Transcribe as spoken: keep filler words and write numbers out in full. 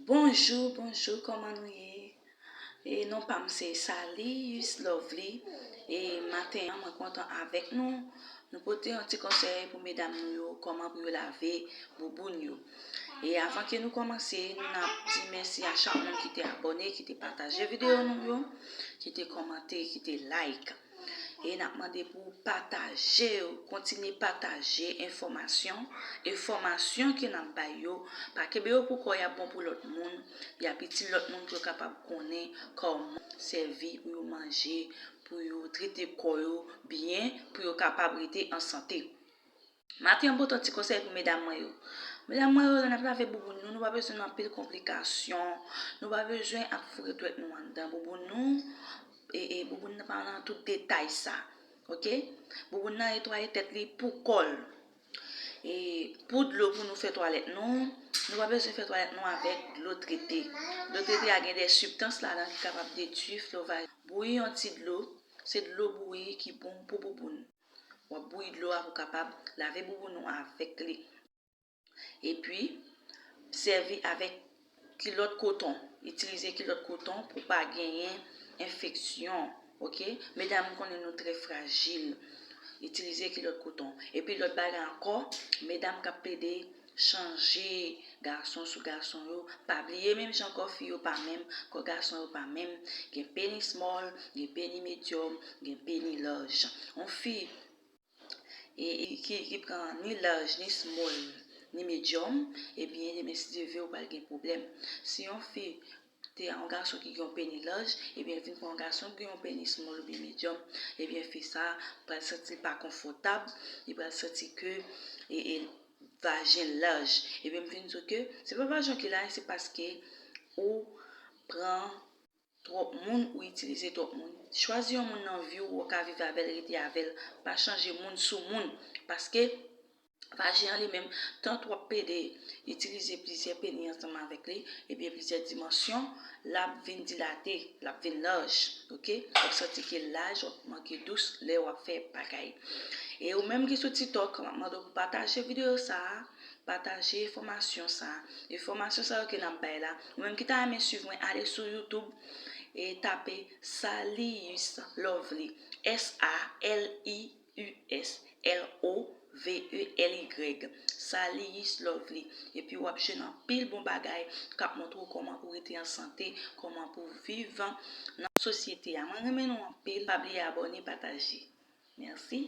Bonjou, bonjou, kòman nou ye? E non pa m se Salius Lovely. E maten an, mwen kontan avèk nou. Nou pote yon ti konsèy pou medam nou yo, kòman pou yo lave bouboun yo. E avan ke nou kòmanse, n ap di mèsi a chak moun ki te abòne, ki te pataje videyo nou yo, ki te kòmante, ki te like. E n ap mande pou w pataje yo, kontinye pataje enfòmasyon, enfòmasyon ke n ap bay yo, pa kenbe yo pou kò y ap bon pou lòt moun, y ap itil lòt moun pou yo kapab konnen kòman sèvi pou yo manje, pou yo trete kò yo byen, pou yo kapab rete an sante. Maten an pote yon ti konsèy pou medam mwen yo. Medam mwen yo, lè n ap lave bouboun nou, nou pa bezwen anpil konplikasyon, nou pa bezwen ap foure dwèt nou anndan bouboun nou, e, e bouboun nan pa nan tout detay sa, oke? Bouboun nan netwaye tèt li pou kò l. E pou dlo pou nou fè twalèt nou, nou pa bezwen fè twalèt nou avèk dlo trete. Dlo trete a gen de sibstans ladan ki kapab detwi flora. Bouyi yon ti dlo, se dlo bouyi ki bon pou bouboun. W ap bouyi dlo a pou kapab lave bouboun ou avèk li. Epi, sèvi avèk kilòt koton. Itilize kilòt koton pou pa genyen enfeksyon, oke? Medam, m konnen nou trè frajil. Itilize kilòt koton. Epi lòt bagay ankò, medam k ap plede chanje gason sou gason yo, pa bliye menm jan kò fi yo pa menm, kò gason yo pa menm. Gen peni small, gen peni medium, gen peni large. Yon fi e, e ki, ki pran ni large, ni small, ni medium, ebyen, demen, si Dye vle, ou pral gen pwoblèm. Si yon fi te a yon gason ki gen yon peni large, ebyen, vin pran yon gason ki gen yon peni small oubyen medium, ebyen, fi sa pral santi l pa konfòtab, li pral santi ke, e, e, vajen l large. Ebyen, m vin di w ke se pa vajen ki large, se paske ou pran twòp moun, ou itilize twòp moun. Chwazi yon moun nan vi w, ou ka viv avè l, rete avè l. Pa chanje moun sou moun. Paske vajen an li menm, tan w ap pede itilize plizyè peni ansanm avèk li, ebyen plizyè dimansyon, l ap vin dilate, l ap vin large, oke? W ap santi ke l large, w ap manke dous lè w ap fè bagay. E ou menm ki sou TikTok, m ap mande w pou pataje videyo sa a, pataje enfòmasyon sa a. Enfòmasyon sa yo ke n ap bay la, ou menm ki ta renmen swiv mwen, ale sou YouTube e tape Salius Lovely, S A L I U S L O V E L Y, Salius Lovely. Epi w ap jwenn anpil bon bagay k ap montre w kòman pou rete an sante, kòman pou viv nan sosyete a. Mwen renmen nou anpil. Pa bliye abòne, pataje. Mèsi.